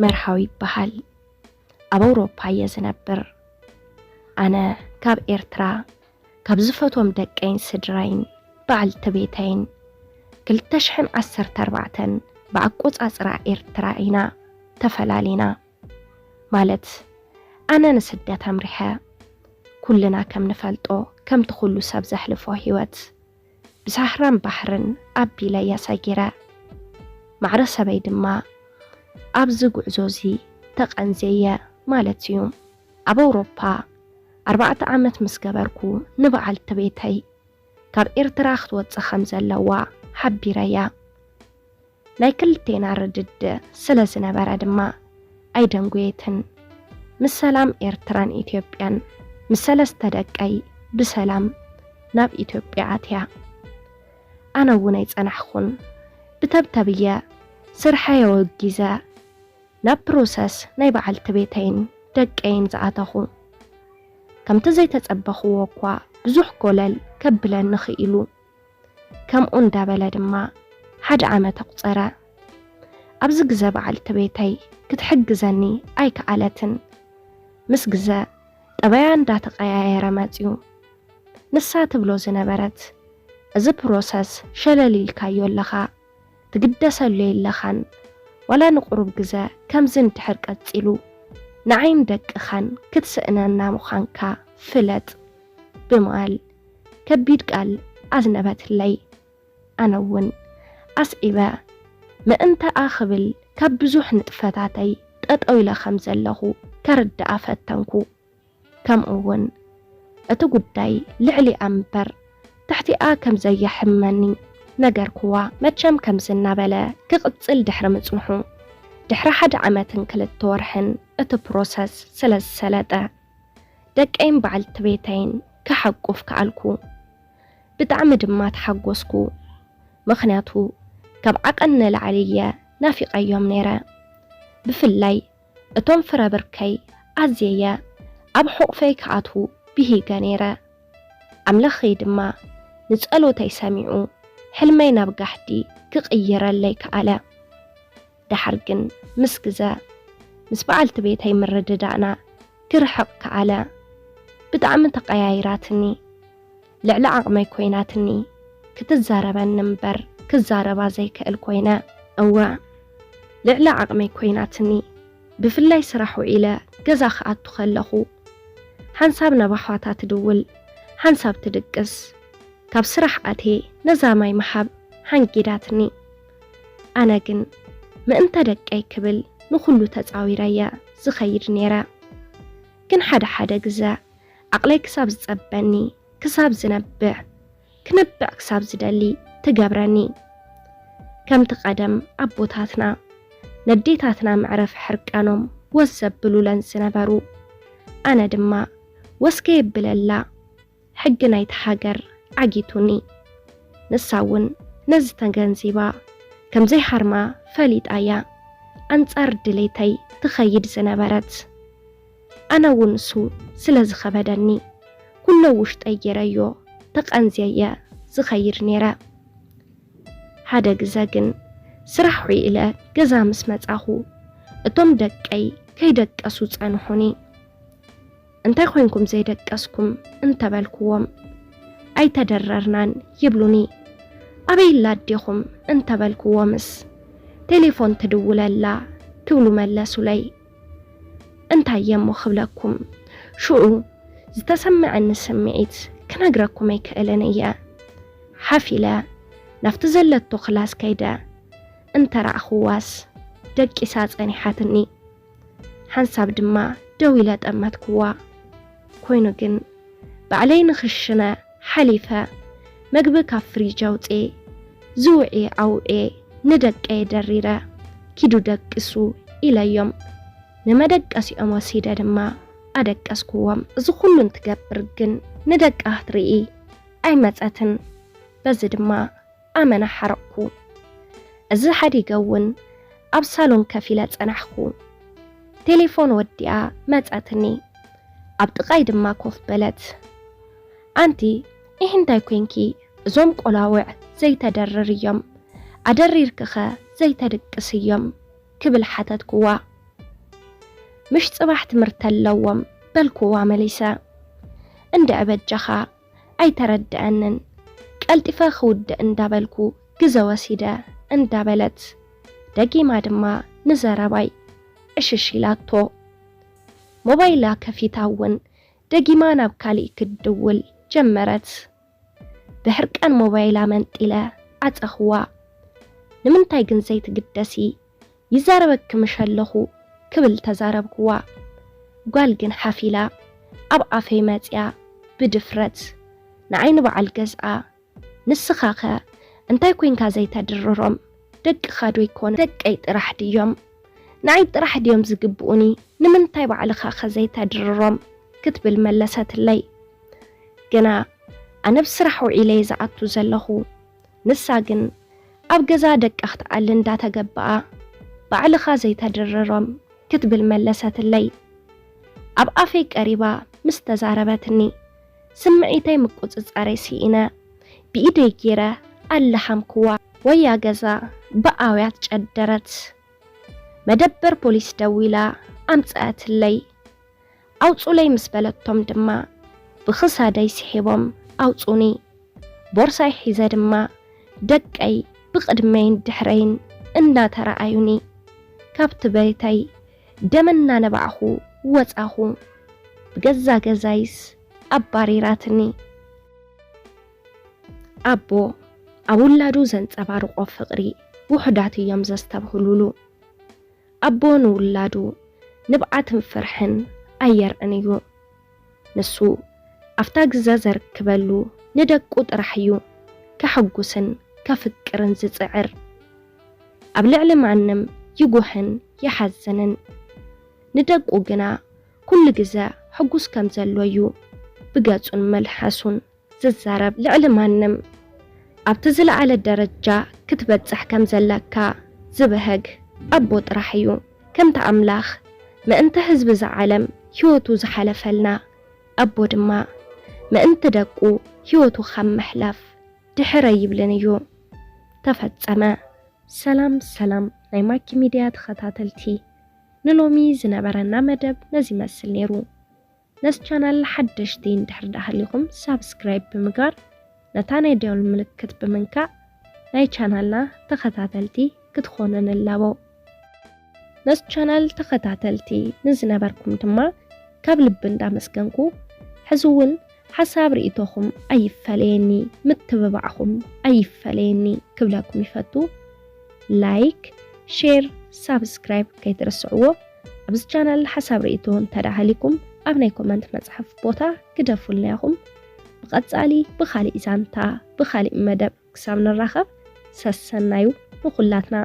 መርሃዊ ይበሃል። ኣብ ኣውሮፓ እየ ዝነብር። ኣነ ካብ ኤርትራ፣ ካብ ዝፈትዎም ደቀይን ስድራይን በዓልቲ ቤተይን ክልተ ሽሕን ዓሰርተ ኣርባዕተን ብኣቆጻጽራ ኤርትራ ኢና ተፈላሊና። ማለት ኣነ ንስደት ኣምሪሐ፣ ኩልና ከም ንፈልጦ ከምቲ ኩሉ ሰብ ዘሕልፎ ህይወት ብሳህራን ባሕርን ኣቢለ እየ ሰጊረ። ማዕረ ሰበይ ድማ ኣብዚ ጉዕዞ እዚ ተቐንዘየ ማለት እዩ። ኣብ ኣውሮፓ ኣርባዕተ ዓመት ምስ ገበርኩ ንበዓልቲ ቤተይ ካብ ኤርትራ ክትወጽእ ከም ዘለዋ ሓቢረያ። ናይ ክልቴና ርድድእ ስለ ዝነበረ ድማ ኣይደንጎየትን። ምስ ሰላም ኤርትራን ኢትዮጵያን ምስ ሰለስተ ደቀይ ብሰላም ናብ ኢትዮጵያ ኣትያ። ኣነ እውን ኣይጸናሕኩን። ብተብተብየ ስርሐይ ኣወጊዘ ናብ ፕሮሰስ ናይ በዓልቲ ቤተይን ደቀይን ዝኣተኹ። ከምቲ ዘይተጸበኽዎ እኳ ብዙሕ ኮለል ከብለኒ ኽኢሉ። ከምኡ እንዳበለ ድማ ሓደ ዓመት ኣቑጸረ። ኣብዚ ግዘ በዓልቲ ቤተይ ክትሕግዘኒ ኣይከኣለትን። ምስ ግዘ ጠባያ እንዳተቐያየረ መጽዩ። ንሳ ትብሎ ዝነበረት፣ "እዚ ፕሮሰስ ሸለል ኢልካዮ ኣለኻ፣ ትግደሰሉ የለኻን፣ ዋላ ንቁሩብ ግዘ ከምዚ እንድሕር ቀጺሉ፣ ንዓይን ደቅኻን ክትስእነና ምዃንካ ፍለጥ" ብምባል ከቢድ ቃል ኣዝነበትለይ። ኣነ እውን ኣስዒበ ምእንታኣ ክብል ካብ ብዙሕ ንጥፈታተይ ጠጠው ኢለ ከም ዘለኹ ከርድኣ ፈተንኩ። ከምኡ እውን እቲ ጉዳይ ልዕሊኣ እምበር ትሕቲኣ ከም ዘየሕመኒ ነገርኩዋ። መቸም ከምዚ እናበለ ክቕጽል ድሕሪ ምጽንሑ፣ ድሕሪ ሓደ ዓመትን ክልተ ወርሕን እቲ ፕሮሰስ ስለ ዝሰለጠ፣ ደቀይን በዓልቲ ቤተይን ክሓቁፍ ከኣልኩ። ብጣዕሚ ድማ ተሓጎስኩ። ምኽንያቱ ካብ ዓቐን ንላዕሊ እየ ናፊቐዮም ነይረ። ብፍላይ እቶም ፍረ ብርከይ ኣዝየ እየ ኣብ ሕቑፈይ ክኣትዉ ብሂገ ነይረ። ኣምላኸይ ድማ ንጸሎተይ ሰሚዑ ሕልመይ ናብ ጋሕዲ ክቕይረለይ ከኣለ። ደሓር ግን ምስ ግዘ ምስ በዓልቲ ቤተይ ምርድዳእና ክርሕቕ ከኣለ። ብጣዕሚ ተቐያይራትኒ። ልዕሊ ዓቕመይ ኮይናትኒ። ክትዛረበኒ እምበር ክዛረባ ዘይክእል ኮይነ። እወ፣ ልዕሊ ዓቕመይ ኮይናትኒ። ብፍላይ ስራሕ ውዒለ ገዛ ክኣቱ ከለኹ፣ ሓንሳብ ናብ ኣሕዋታ ትድውል፣ ሓንሳብ ትድቅስ። ካብ ስራሕ ኣትየ ነዛ ማይ ምሃብ ሓንጊዳትኒ። ኣነ ግን ምእንተ ደቀይ ክብል ንኹሉ ተጻዊረየ ዝኸይድ ነይረ። ግን ሓደ ሓደ ግዘ ዓቕለይ ክሳብ ዝጸበኒ፣ ክሳብ ዝነብዕ፣ ክነብዕ ክሳብ ዝደሊ ትገብረኒ። ከምቲ ቀደም ኣቦታትና ነዴታትና መዕረፊ ሕርቃኖም ወስ ዘብሉለን ዝነበሩ፣ ኣነ ድማ ወስከ የብለላ። ሕጊ ናይቲ ሃገር ዓጊቱኒ። ንሳ እውን ነዚ ተገንዚባ፣ ከም ዘይሃርማ ፈሊጣ እያ ኣንጻር ድሌተይ ትኸይድ ዝነበረት። ኣነ እውን ንሱ ስለ ዝኸበደኒ፣ ኩሎ ውሽጠይ ገይረዮ ተቐንዝየየ ዝኸይድ ነይረ። ሓደ ግዘ ግን ስራሕ ውዒለ ገዛ ምስ መጻኹ፣ እቶም ደቀይ ከይደቀሱ ጸንሑኒ። "እንታይ ኮይንኩም ዘይደቀስኩም?" እንተበልኩዎም፣ "ኣይተደረርናን" ይብሉኒ። "ኣበይ ኣላ ኣዴኹም?" እንተበልኩዎምስ፣ "ቴሌፎን ትድውል ኣላ" ክብሉ መለሱለይ። እንታይ እየ እሞ ክብለኩም? ሽዑ ዝተሰምዐኒ ስምዒት ክነግረኩም ኣይክእልን እየ። ሓፍ ኢለ ናብቲ ዘለቶ ክላስ ከይደ እንተ ረኣኽዋስ፣ ደቂሳ ጸኒሓትኒ። ሓንሳብ ድማ ደው ኢለ ጠመትክዋ። ኮይኑ ግን፣ ባዕለይ ንኽሽነ ሓሊፈ፣ መግቢ ካብ ፍሪጅ ኣውጽኤ፣ ዝውዕየ ኣውዕየ፣ ንደቀየ ደሪረ፣ "ኪዱ ደቅሱ" ኢለዮም። ንመደቀሲኦም ወሲደ ድማ ኣደቀስክዎም። እዚ ኩሉ እንትገብር ግን ንደቃ ክትርኢ ኣይመጸትን። በዚ ድማ ኣመና ሓረቕኩ። እዚ ሓዲገ እውን ኣብ ሳሎን ከፍ ኢለ ጸናሕኩ። ቴሌፎን ወዲኣ መጸትኒ። ኣብ ጥቓይ ድማ ኮፍ በለት። "ኣንቲ፣ ኢህ እንታይ ኮንኪ? እዞም ቆላውዕ ዘይተደርር እዮም። ኣደሪርክኸ ዘይተድቅስ እዮም?" ክብል ሓተትክዋ። ምሽ ጽባሕ ትምህርቲ ኣለዎም በልኩዋ መሊሰ። እንድዒ በጃኻ ኣይተረድኣንን፣ ቀልጢፈ ክውድእ እንዳበልኩ ግዘ ወሲደ እንዳበለት ደጊማ ድማ ንዘረባይ ዕሽሽ ኢላቶ። ሞባይላ ከፊታ እውን ደጊማ ናብ ካሊእ ክትድውል ጀመረት። ብሕርቃን ሞባይላ መንጢለ ዓጸኽዋ። ንምንታይ ግን ዘይትግደሲ? ይዛረበኪ ምሽ ኣለኹ ክብል ተዛረብክዋ። ጓል ግን ሓፍ ኢላ ኣብ ኣፈይ መጽያ ብድፍረት ንዓይ ንበዓል ገዝኣ፣ ንስኻኸ እንታይ ኮይንካ ዘይተድርሮም? ደቅኻ ዶ ይኮኑ ደቀይ ጥራሕ ድዮም? ንዓይ ጥራሕ ድዮም ዝግብኡኒ? ንምንታይ ባዕልኻኸ ዘይተድርሮም? ክትብል መለሰትለይ። ግና ኣነ ብስራሕ ውዒለ እየ ዝኣቱ ዘለኹ። ንሳ ግን ኣብ ገዛ ደቃ ክትኣሊ እንዳተገበኣ ባዕልኻ ዘይተድርሮም ክትብል መለሰትለይ። ኣብ ኣፈይ ቀሪባ ምስ ተዛረበትኒ ስምዒተይ ምቁጽጻረይ ስኢነ ብኢደይ ገይረ ኣለሓምክዋ። ወያ ገዛ ብኣውያት ጨደረት። መደበር ፖሊስ ደዊላ ኣምጽኣትለይ። ኣውጹለይ ምስ በለቶም ድማ ብኽሳደይ ስሒቦም ኣውጹኒ። ቦርሳይ ሒዘ ድማ ደቀይ ብቕድመይን ድሕረይን እናተረኣዩኒ ካብቲ ቤተይ ደም እናነባዕኹ ወጻኹ። ብገዛ ገዛይስ ኣባሪራትኒ። ኣቦ ኣብ ውላዱ ዘንጸባርቆ ፍቕሪ ውሑዳት እዮም ዘስተብህሉሉ። ኣቦ ንውላዱ ንብዓትን ፍርሕን ኣየርእን እዩ። ንሱ ኣብታ ግዘ ዘርክበሉ ንደቁ ጥራሕ እዩ ከሐጉስን ከፍቅርን ዝጽዕር። ኣብ ልዕሊ ማንም ይጉህን ይሓዝንን። ንደቁ ግና ኩሉ ግዘ ሕጉስ ከም ዘሎ እዩ ብገጹን መልሓሱን ዝዛረብ። ልዕሊ ማንም ኣብቲ ዝለዓለ ደረጃ ክትበጽሕ ከም ዘለካ ዝበህግ ኣቦ ጥራሕ እዩ። ከምቲ ኣምላኽ ምእንቲ ህዝቢ ዝዓለም ህይወቱ ዝሓለፈልና ኣቦ ድማ ምእንቲ ደቁ ህይወቱ ካብ ምሕላፍ ድሕር ኣይብልን እዩ። ተፈጸመ። ሰላም ሰላም ናይ ማኪ ሚድያ ተኸታተልቲ፣ ንሎሚ ዝነበረና መደብ ነዚ ይመስል ነይሩ። ነዚ ቻናል ሓደሽቲ እንድሕር ዳሃሊኹም ሳብስክራይብ ብምግባር ነታ ናይ ደወል ምልክት ብምንካእ ናይ ቻናልና ተኸታተልቲ ክትኾኑ ንላቦ። ነዚ ቻናል ተኸታተልቲ ንዝነበርኩም ድማ ካብ ልቢ እንዳመስገንኩ፣ ሕዚ እውን ሓሳብ ርእይቶኹም ኣይፈለየኒ፣ ምትብባዕኹም ኣይፈለየኒ ክብለኩም ይፈቱ። ላይክ፣ ሼር፣ ሳብስክራይብ ከይትርስዕዎ። ኣብዚ ቻናል ሓሳብ ርእይቶ እንተደኣ ሃሊኩም ኣብ ናይ ኮመንት መጽሓፍ ቦታ ግደፉልና ኢኹም። ብቐጻሊ ብኻሊእ ዛንታ ብኻሊእ መደብ ክሳብ ንራኸብ ሰሰናዩ ንኹላትና።